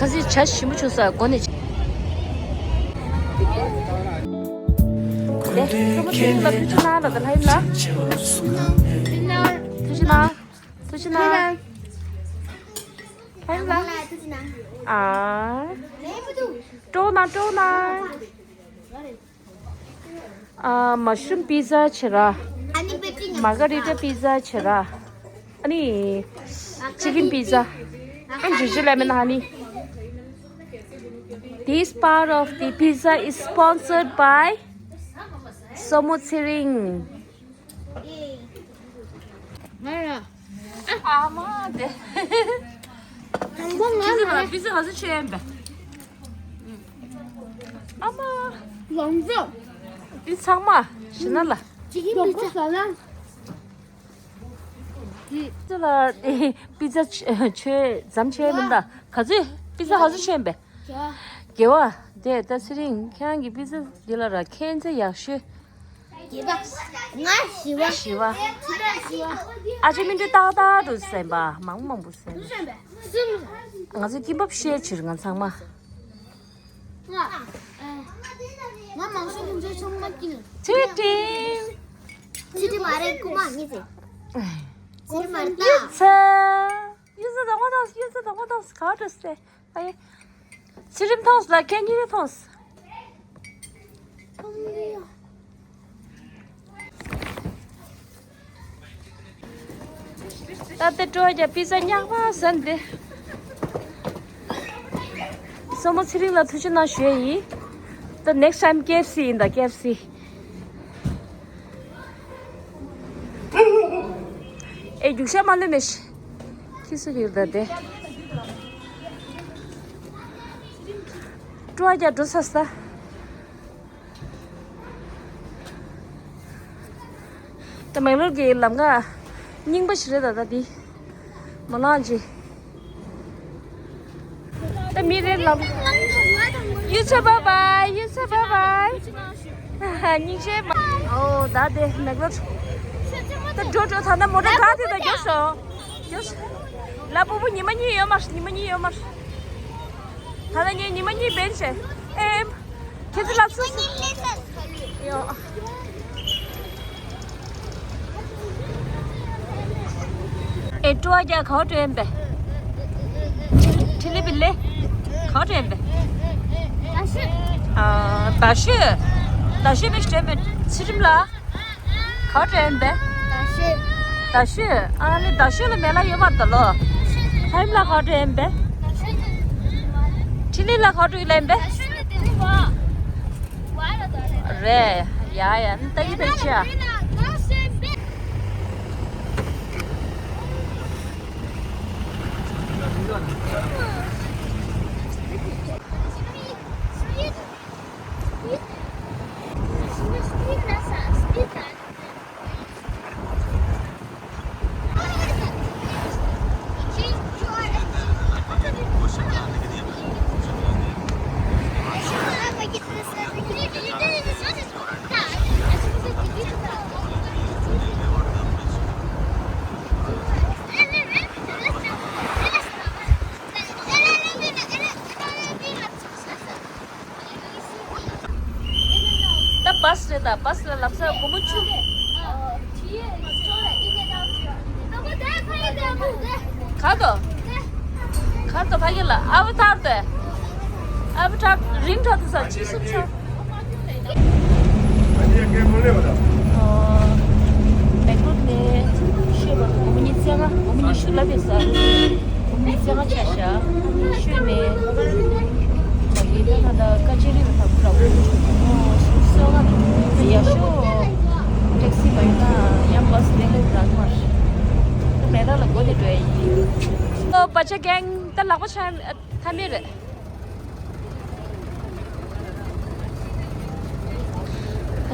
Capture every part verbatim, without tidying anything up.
ཁ་སང་ཇ་ཞིམ་པོ་བྱུང་ས་སྒོ་ནས། ལས་སོ་མ་ཚེ་རིང་ལ་ཐུགས་རྗེ་གནང་ལ་ད་ལྷ་ཡིན་ལ། ཐུགས་རྗེ་གནང་། ཐུགས་རྗེ་གནང་། ཐུགས་རྗེ་གནང་། ལྷ་ཡིན་ལ། ཨ། སྤྲོ་གནང་སྤྲོ་གནང་། ཨ། མ་ཤུམ་པི་ཛ་བྱེད་ར། ཨ་ནི་པེ་ཏི་ནི་མ་ག་རི་ཏ་པི་ཛ་བྱེད་ར། ཨ་ནི་ཅི་ཀིན་པི་ཛ། ཨ་ཇི་ཇི་ལེ་མོན་ཧ་ནི། This part of the pizza is sponsored by Somo Tsering. ང་ར། ཨ་མ་དེ། དང་པོ་ང་ང་ར། པི་ཛ་ཧ་ཟི་ཆེ་ཡན་པ། ཨ་མ། ལོང་ཙོ། འདི་ཚང་མ་ཤི་ན་ལ། ཅི་གི་པི་ཛ། ལོང་ཙོ་ཟ་ན། འདི་ཙི་ལ་པི་ཛ་ཆོས་ཙམ་ཆེ་མིན་ད། ག་ཚོད་པི་ཛ་ཧ་ཟི་ཆེ་ཡན་པ། དགེ་བ། དེ་ད་ཚེ་རིང་ཁྱེད་རང་གི་པི་ཛ་འདི་ལ་ར་ཁྱད་མཚར་ཡག་ཤོས། བརྒྱད་པ། ང་བཞི་པ། བཞི་པ། བཞི་པ། ཨ་ཅེ་མིན་འདྲི་ཏག་ཏག་འགྲོ་སེམས་པ་མང་མང་པོ་སེམས། གསུམ། ང་ཚོ་ཀིམ་པབ་ཤེར་བྱེད་ང་ཚང་མ། ང་། ང་མང་ཤོས་ཁྱོད་ཚོའི་ཚང་མ་སྐྱིད། ཚེ་ཏིང་། ཚེ་ཏིང་མ་རེད་རྐུ་མ་གཉིས་ཚེ། ཚེ་ཏིང་མ་རེད་ད། ཡུལ་ཚ། ཡུལ་ཚ་དང་པོ་དང་ཡུལ་ཚ་དང་པོ་དང་ག་འགྲོ་སེ། ཨེ། ཚེ་རིང་མཐོང་སོང་ལ་ཁྱེད་གཉིས་ཀ་མཐོང་སོང་། ད་ལྟ་སྤྲོ་བ་རྒྱབ་པི་ཛ་ཉག་པ་ཟ་འདི། སོ་མོ་ཚེ་རིང་ལ་ཐུགས་རྗེ་གནང་ཞུ་ཡས་ཡིན། ད་next time ཀེ་ཨེཕ་སི་ཡིན་ད་ཀེ་ཨེཕ་སི། ཨེ་རྒྱུག་ཤ་མ་ལོས་མེད་ཤི། ཁྱི་སུ་གིར་ད་དེ། སྤྲོ་བ་རྒྱག་འགྲོ་ས་ས། ད་མེག་ལོར་གྱི་ལམ་ཁ་རྙིང་པ་ཞིག་རེད་ད་ད་འདི། མ་ལངས་ཅི། ད་མི་རེ་ལམ། ཡུལ་ཚ་བྷའི་བྷའི། ཡུལ་ཚ་བྷའི་བྷའི། སྙིང་རྗེ་མ། ཨོ་ད་དེ་མེག་ལོར། ད་འགྲོ་འགྲོ་ད་ད་མོ་ཊ་ག་དེ་ད་རྒྱོབ་སོང་། རྒྱོབ་སོང་། ལ་པུ་པུ་ཉི་མ་གཉིས་ཡོད་མ་རེད། ཉི་མ་གཉིས་ཡོད་མ་རེད། ད་ལྟ་ངས་ཉི་མ་གཉིས་འབེན་བྱས། ཨེམ། ཁྱེད་ཚོ་ལ་སུ་སུ། ཡོ། ཨེ་སྤྲོ་བ་རྒྱག་ག་པར་འགྲོ་ཡིན་པས། ཁྲི་ལི་བི་ལེ། ག་པར་འགྲོ་ཡིན་པས། ཨ། རྡ་ཤོད། རྡ་ཤོད་མི་ཤེས་པས་ཚེ་རིང་ལ། ག་པར་འགྲོ་ཡིན་པས། རྡ་ཤོད། རྡ་ཤོད། ཨ་ནི་རྡ་ཤོད་ལ་མེ་ལ་ཡོད་མ་རེད་ད་ལོ། ལྷ་རིམ་ལ་ག་པར་འགྲོ་ཡིན་པས། ཁྲི་ལི་ལ་ག་པར་འགྲོ་ཡིན་པས། རེད། ཡ་ཡ་ནི་ལྟ་གི་ཕན་ཆེ་ཨ། ད་བྷ་སི་རེད་ད། བྷ་སི་ལ་ལམ་སང་སྒོར་མོ་བཅུ། ག་དོ། ག་དོ་ཕ་གི་ལ་ཨ་བུ་ཐར་ཏེ། ཨ་བུ་ཐར་རིང་ཐར་ཏེ་ས་ཆི་སུབ་ཆོ། ཨོ། མེག་ལོར་ནས་ཤོད་པ་སྒོར་མོ་ཉི་ཤུ་རྩ་ལྔ། སྒོར་མོ་ཉི་ཤུ་ལབ་པའི་ས། སྒོར་མོ་ཉི་ཤུ་རྩ་ལྔ་ཆ་བཞག་ཤོད་ནས། ད་གི་ད་ད་ད་ཀ་ཅེ་རི་ལ་ད་བུ་ལ་སྒོར་མོ་ཉི་ཤུ་རྩ་ལྔ་ལ་ཡག་ཤོས། ཊེག་སི་མ་ཡོད་ན་ཡང་བྷ་སི་ལེན་ལེ་རག་མ་རེད། ད་མེ་ད་ལ་སྒོ་ནས་འགྲོ་ཡ་ཡིན། ཨོ་བ་ཆ་གེང་ད་ལག་པ་ཆ་ཐ་མེད་རེད།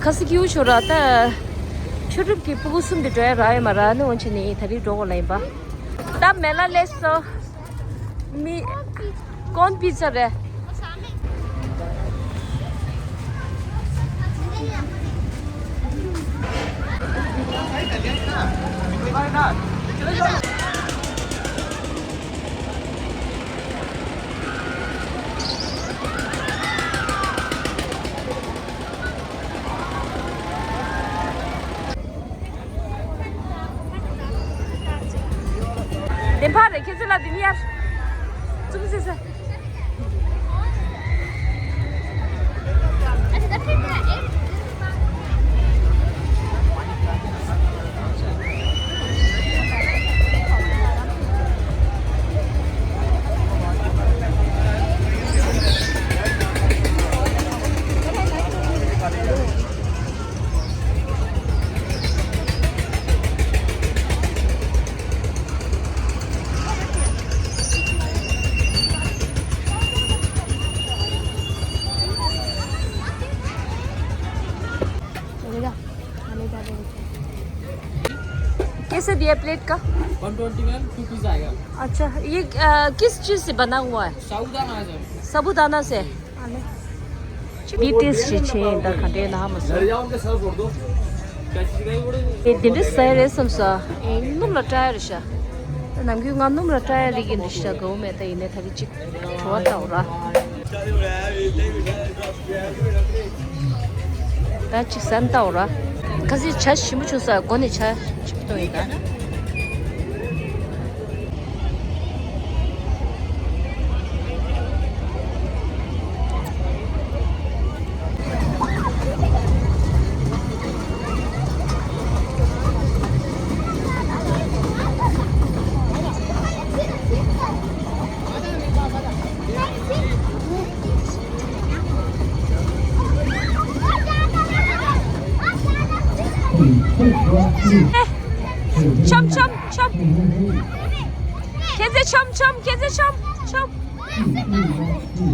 ཁ་སི་ཁྱིའུ་ཤོ་ར་ད། ཆོས་གྲུབ་ཀྱི་སྤུ་གུ་གསུམ་དེ་འགྲོ་ཡ་རག་ཡོད་མ་རག་ནི་འོན་ཆེ་ནི་ད་རིག་འགྲོ་དགོས་ལ་ཡིན་པ། ད་མེ་ལ་ལས་སོ། མི། ཀོན་པི་ཙ་རེད། कैसे दिया plate का? One twenty ma'am, two piece आएगा। अच्छा, ये अ, किस चीज़ से बना हुआ है? साबूदाना है सर। साबूदाना से। अने। ये टेस्ट ཆེ་ད་ག་འདྲ་ན་མ་སོང་། ये दिल्ली से रहे समसा। ए नुम ला ट्राई रशा। नमकी ང नुम ला ट्राई रिगिन रशा गो में त इने थरी चिक थोड़ा ता हो रहा। ད་ཅིག་ཟན་ཏའོ་ར། ཁ་སི་ཆ་ཞིམ་པོ་བྱུང་ས་སྒོ་ནས་ཆ་ཞིམ་པོ་བཏུང་ཡིན་ད། ཆོམ་ཆོམ་ཆོམ། ཁྱེད་ཚེ་ཆོམ་ཆོམ། ཁྱེད་ཚེ་ཆོམ་ཆོམ།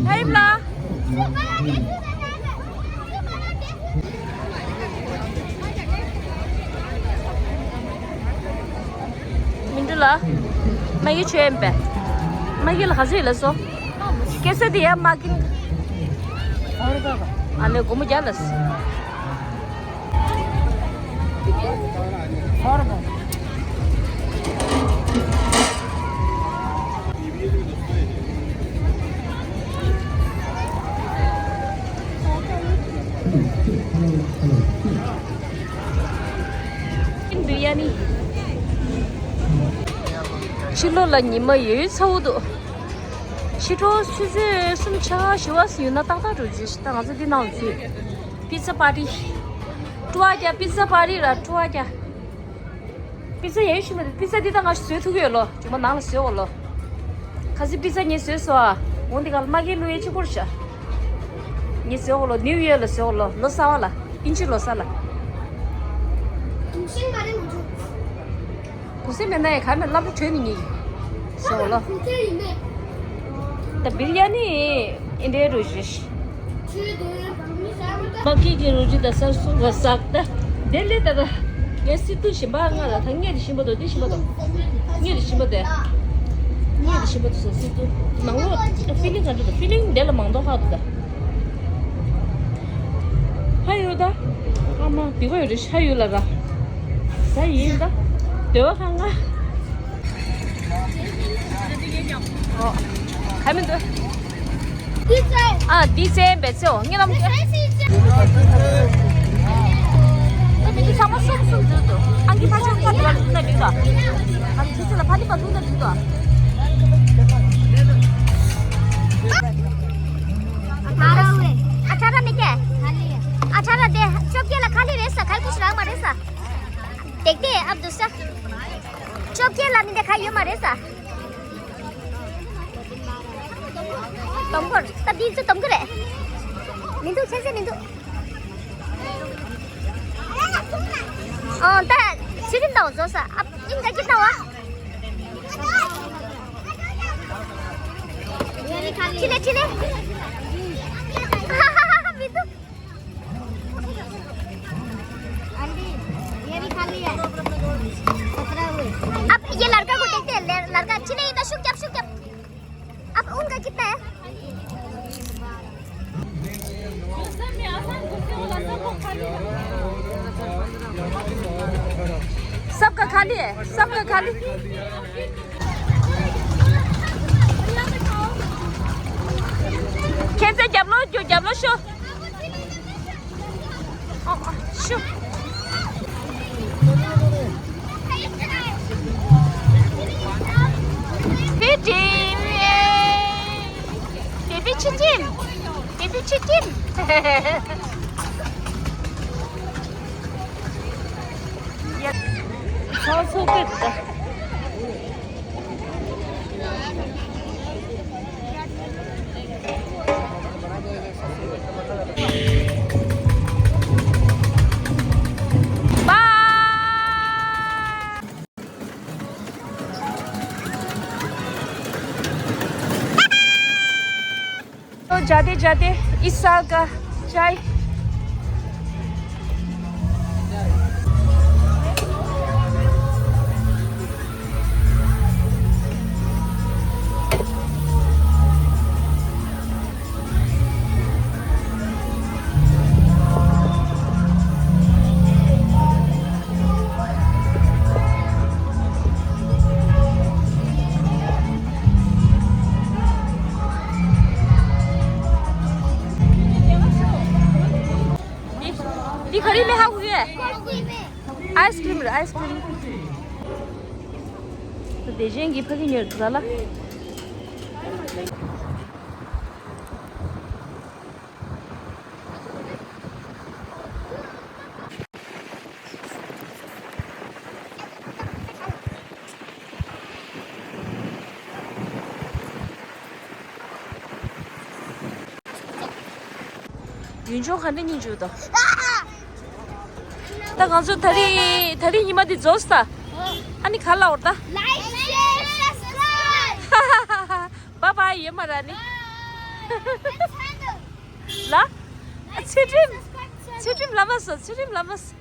ཧེ་རིབ་ལ། མི་འདུག་ལ། མ་གི་ཆོས་ཡིན་པས། མ་གི་ལ་ག་ཚོད་ལ་སོ། སྐད་ས་དེ་ཡ་མ་གི། ཨ་ནི་སྒོར་མོ་བརྒྱ་ལ་སོ། ཕྱི་ལོགས་ལ་ཉི་མ་ཡོད་ཚ་བོ་འདུག་ཕྱི་དྲོ་ཆུ་ཚོད་གསུམ་ཆ་བཞི་བ་ཟིན་ཡོད་ན་ཏག་ཏག་འགྲོ་རྒྱུ་ཞིག་ད་ང་ཚོ་འདི་ནང་ཚུད། པི་ཛ་པར་ཊི། ཀྲུ་ཨ་རྒྱ་པི་ཛ་པར་ཊི་ར་ཀྲུ་ཨ་རྒྱ། པི་ཛ་ཡས་ཤི་མ་རེད། པི་ཛ་འདི་ད་ང་བཟོས་ཐུབ་ཀྱི་ཡོད་ལོ། ཅུང་མ་ནང་ལ་བཟོས་འོ་ལོ། ཁ་སི་པི་ཛ་ངས་བཟོས་སོ་ཨ། འོ་འདི་ག་ལ་མ་གི་ལུ་ཡས་ཆི་པོར་ཤ། ངས་བཟོས་འོ་ལོ། ནིའུ་ཡོག་ལ་བཟོས་འོ་ལོ། ལོ་གསར་བ་ལ། ཨིན་ཇི་ལོ་གསར་ལ། གུང་སེང་མ་རེད་མ་འཇུ། གུང་སེང་མེད་ན་ཡང་ག་མེད་སློབ་གྲྭ་གྲོལ་ནི་ངས་བཟོས་འོ་ལོ། གུང་སེང་ཡིན་མེད། ད་བིར་ཡ་ནི་ཨིན་འདྲའི་རུ་ཞིག་མ་ཀི་གི་རུ་ཇི་ད་སར་སུ་བ་སག་ད། དེ་ལས་ད་ད། ངས་སི་ཏུ་ཞིམ་པ་ང་ལ་ད་ངས་དེ་ཞིམ་པོ་དོ་དེ་ཞིམ་པོ་དོ། ངས་དེ་ཞིམ་པོ་དེ། ངས་དེ་ཞིམ་པོ་དོ་སོ་སི་ཏུ། ནང་ལོགས་ཕི་ལིང་ག་འདྲ་དོ་ཕི་ལིང་དེ་ལ་མང་དོ་ཧ་དོ་ད། ཧ་ཡོད་ད། ཨ་མ་དེ་གོ་ཡོད་རེད་ཧ་ཡོད་ལ་ར། ད་ཡིན་ད། དེ་བ་ཧ་ང་། ཨོ། ག་མི་འདུག་ཨ། འདི་ཙེ་བེ་ཙེ་འོ་ངེ་ལམ་ཀེ། ཨ་མི་འདི་ཚང་མ་གསུམ་གསུམ་འདུག་འདུག་ཨང་ཀི་ཕ་ཆོག་ཕ་འདུག་ལ་འདུག་ད་འདུག་ད། ཨ་མི་ཚེ་ལ་ཕ་འདི་པ་འདུག་ད་འདུག་ད། ཨ་ཁྲ་ར་མི་ཀེ། ཨ་ཁྲ་ར་དེ་བཅོ་བརྒྱད་ལ་ཁ་ལི་རེད་ས་ཁ་ཁུ་ཤི་རག་མ་རེད་ས། དེག་དེ་ཨབ་འདུག་ས། བཅོ་བརྒྱད་ལ་མི་འདི་ཁ་ཡོད་མ་རེད་ས། དོམ་ཀོར། ད་འདི་ཚོ་དོམ་ཀོར་རེད། མི་འདུག་ཆེན་ཆེན་མི་འདུག་ཨོ་ད་ཚི་རིམ་དང་བཟོ་ས། ཨ་ཨིན་ག་ཅི་ལྟ་བ། ཆི་ལེ་ཆི་ལེ། མི་འདུག आंटी, ये भी खाली है। सत्रह हुए। अब ये लड़का को देखते हैं, ले-, लड़का अच्छी नहीं था, शुक जब, शुक जब। अब उनका कितना है? सबका खाली है, सबका खाली। कैसे जब लो, जो जब लो, शो। ཨོ། ཤུ། ཕི་ཏིམ། ཡེ། བེ་བི་ཆི་ཏིམ། བེ་བི་ཆི་ཏིམ། ཡ། ཚོགས་གཙོ་སྐད་དང་། तो जाते जाते इस साल का चाय। ཨ་རི་མེ་ཧ་གོ་གི། ཨའི་སི་ཀྲིམ་རེད། ཨའི་སི་ཀྲིམ། དེ་བཞིན་གྱི་ཕ་གི་ཉོས་ཟ་ལ། ཡུན་ཅུང་ག་འདྲ་གཉིད་འཇུག་དོ། ད་ང་ཚོ་ད་རེས་ད་རེས་ཉི་མ་འདི་རྫོགས་ས། ཨ་ནི་ག་ལ་འོར་ད། Like, share, subscribe. Bye bye. ཡོད་མ་ར་ནི། ལ། ཚེ་ཁྲིམས། ཚེ་ཁྲིམས་ལ་མ་སོ། ཚེ་ཁྲིམས་ལ་མ་སོ།